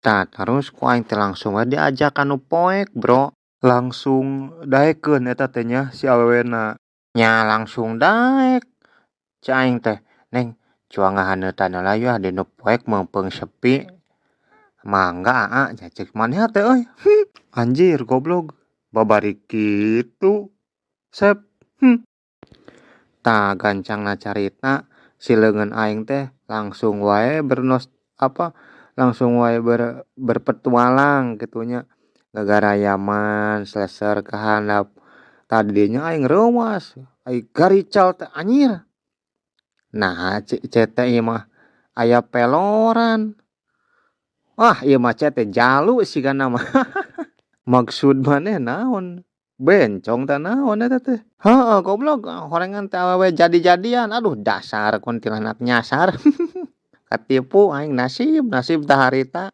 Tah, terus ku aing teh langsung we diajak ka nu poek, bro. Langsung daekeun eta teh nya si awewena? Nya, langsung daek. Cek aing teh, "Neng, cuang ngahaneutan heula yeuh di nu poek mumpung sepi. Mangga, Aa," nya cek manehna teh euy. Anjir, goblok, babari kitu sep. Tah, gancangna carita, si leungeun aing teh langsung wae bernos apa langsung wae berpetualang kitu nya, gagarayaman seleser ka handap. Tah, di dinya aing reuwas, ai garical teh, anjir. Naha cek teh ieu mah aya peloran. Wah, ieu mah cek teh jalu sigana mah. Maksud maneh naon, bencong tah naon eta teh? Heueuh, goblok, horengan teh awewe jadi-jadian. Aduh, dasar kuntilanak nyasar. Katipu aing, nasib nasib tah harita.